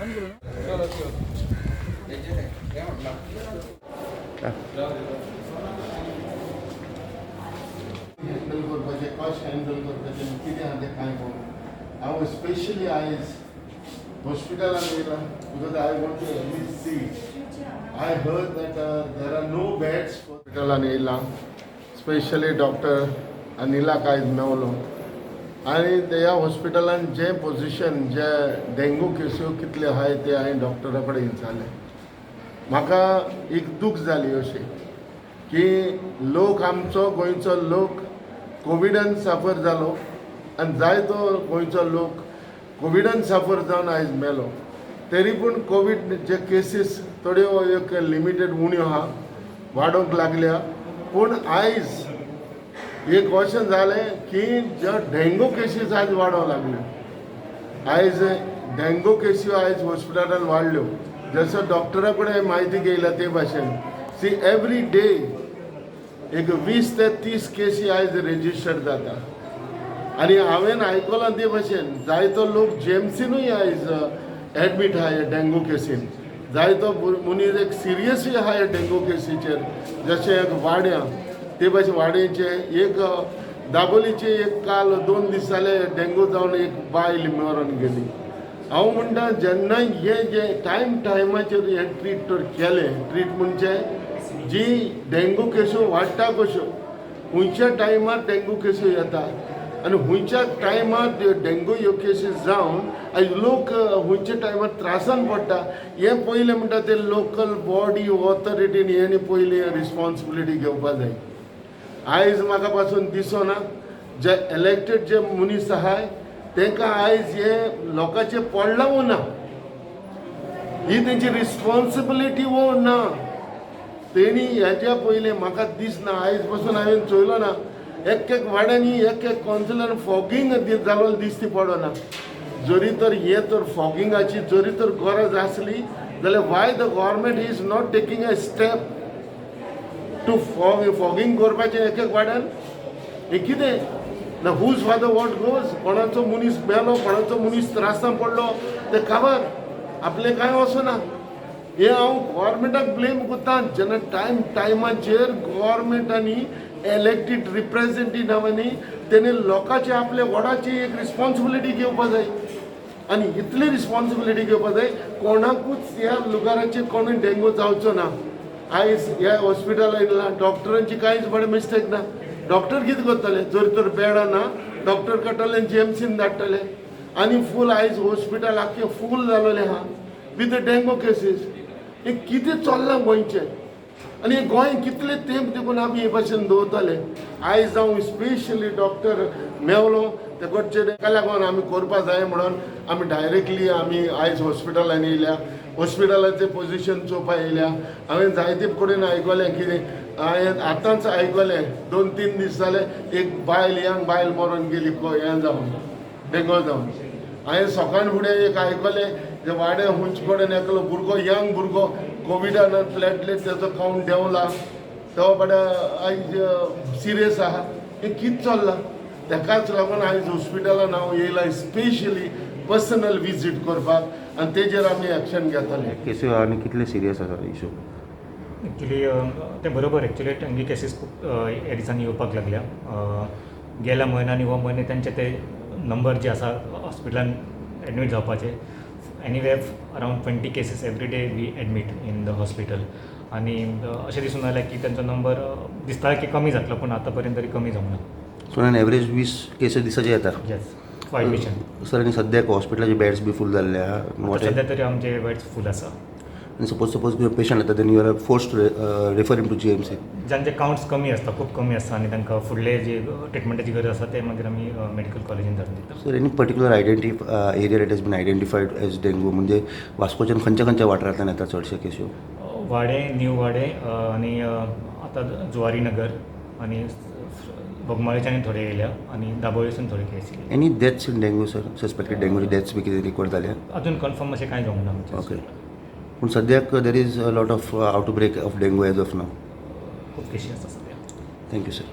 चलो चलो, हें म्हटलां. हँडल करपाचें, कशें हँडल करपाचें, कितें आहा तें कांय कळना. हांव स्पेशली आयज हॉस्पिटलान येयला because I want to at least see. I heard that there are no beds. हॉस्पिटलान येयला, स्पेशली डॉक्टर अनिलाक आयज मेवलो आनी ह्या हॉस्पिटलान जे पोजिशन, जे डेंगू केस्यो कितले आहाय ते हांवें डॉक्टरा कडेन विचारलें. म्हाका एक दूख जाली अशी की लोक, आमचो गोंयचो लोक कोविडान साफर जालो आनी जायतो गोंयचो लोक कोविडान साफर जावन आयज मेलो. तरी पूण कोवीड जे केसीस थोड्यो एक लिमिटेड उण्यो आहा, वाडोवंक लागल्या. पूण आयज एक अशें जालें की ज्यो डेंगू केसीस आयज वाडोवंक लागल्यो. आयज डेंगू केसी आयज हॉस्पिटलान वाडल्यो. जसो डॉक्टरा कडेन म्हायती घेयल्या ते भाशेन, सी, एवरी डे एक 20 ते 30 केसी आयज रेजिस्टर्ड जाता. आनी हांवें आयकलां ते भाशेन जायतो लोक जीएमसीनूय आयज एडमीट आहा ह्या डेंगू केसीन. जायतो मनीस एक सिरियसूय आहा ह्या डेंगू केसीचेर. जशें एक वाड्यां, ते भाशेन वाड्याचे एक, दाबोलीचे एक, काल 2 दीस जाले डेंगू जावन एक बायल मरून गेली. हांव म्हणटा, जेन्ना हे जे टायम टायमाचेर हे ट्रीट तर केलें, ट्रीट म्हणजे जी डेंगू केस्यो वाडटा कश्यो, खंयच्या टायमार डेंगू केस्यो येता आनी खंयच्या टायमार डेंगू ह्यो केसीस जावन आयज लोक खंयच्या टायमार त्रासान पडटा, हें पयलें म्हणटा ते लोकल बॉडी ऑथॉरिटीन हेणी पयलीं रिस्पॉन्सिबिलिटी घेवपा जाय. आयज म्हाका पासून दिसना, जे इलेक्टेड जे मनीस आहाय तांकां आयज हे लोकांचें पडलां वो ना, ही तेंची रिस्पॉन्सिबिलिटी वो ना. तेणी हेज्या पयलें म्हाका दिसना. आयज पसून हांवें चोयलो ना, एक एक वाड्यांनी एक एक कावन्सिलर फॉगींग जालो दिसती पडना. जरी तर हे तर फॉगिंगाची जरी तर गरज आसली जाल्यार why the government is not taking a step to fogging करपाचें एक एक वाड्यान? हें कितें ना? Whose father what goes? कोणाचो मनीस मेलो, कोणाचो मनीस त्रासान पडलो तें खबर आपलें कांय वचना. हें हांव गव्हर्मेंटाक ब्लेम करता. जेन्ना टायम टायमाचेर गव्हर्मेंटांनी, इलेक्टेड रिप्रेझेंटेटिव्हांनी तेणी लोकांची, आपल्या वॉर्डाची एक रिस्पॉन्सिबिलिटी घेवपा जाय आनी इतली रिस्पॉन्सिबिलिटी घेवपा जाय, कोणाकूच ह्या लुगाराचेर कोणूय डेंगू जावचो ना. आयज ह्या हॉस्पिटलान येयला, डॉक्टरांची कांयच बरें मिस्टेक ना. डॉक्टर कितें करतले? जर तर बेडां ना, डॉक्टर काडटले, जीएमसीन धाडटले आनी फूल आयज हॉस्पिटल आख्खें फूल जालोलें आहा विथ डेंगू केसीस. हें कितें चल्लां गोंयचें आनी हें गोंय कितले तेंप देखून आमी हे भाशेन दवरतले? आयज हांव स्पेशली डॉक्टर मेवलो तेकोटचे, तेका लागून आमी करपा जाय म्हणून आमी डायरेक्टली आमी आयज हॉस्पिटलान येयल्या, हॉस्पिटलाचें पोजिशन चोवपा येयल्या. हांवें जायते कडेन आयकलें कितें, हांवें आतांच आयकलें, 2-3 दीस जाले एक बायल, यंग बायल मरोन गेली हें जावन, डेंगू जावन. हांवें सकाळ फुडें एक आयकलें, जे वाड्या हुंचे कडेन एकलो भुरगो, यंग भुरगो, कोविडान प्लेटलेट तेजो कावंट देंवला, तो बडे आयज सिरियस आहा. हें कितें चल्लां? तेकाच लागून आयज हॉस्पिटलान हांव येयला स्पेशली पर्सनल विजीट करपाक आनी तेजेर आमी एक्शन घेतले. केसी आनी कितले सिरियस आसा इशू? एक्चुली तें बरोबर. एक्चुली डेंगी केसीस खूब ह्या दिसांनी येवपाक लागल्या. गेल्या म्हयन्या आनी हो म्हयने तेंचे ते नंबर जे आसा हॉस्पिटलान एडमीट जावपाचे, anyway around 20 cases every day we admit in the hospital. आनी अशें दिसून आयलें की तेंचो नंबर दिसता की कमी जातलो, पूण आतां पर्यंत तरी कमी जावंक ना. सो ऑन एवरेज 20 केसीस दिसाचे येता? येस, फॉर एडमिशन. सर, आनी सद्याक हॉस्पिटलाचे बेड्स बी फूल जाल्ले आहा? आतां सद्या तरी आमचे बेड्स फूल आसा. आनी सपोज पेशंट येता, then you are forced to refer him to GMC? जांचे कावंट्स कमी आसता, खूब कमी आसता आनी तांकां फुडले जे ट्रिटमेंटाची गरज आसा, ते मागीर आमी मेडिकल कॉलेजीन धाडून दिता. Sir, any particular area that has been identified as dengue? म्हणजे वास्कोच्यान खंयच्या खंयच्या वाठारांतल्यान येता चडशे केस्यो? वाडे, न्यू वाडे आनी आतां जुवारी नगर आनी बोगमाळेच्यान थोडे येयल्या आनी दाबोळीसून थोडे केस येयले. Any deaths in dengue, sir? Suspected डेंगूचे deaths बी कितें रिकॉर्ड जाल्या? अजून कन्फर्म अशें कांय जावंक ना आमच्या. ओके, पूण सद्याक there is a lot of outbreak of dengue as of now? खूब केशी आसा सद्या. Thank you sir.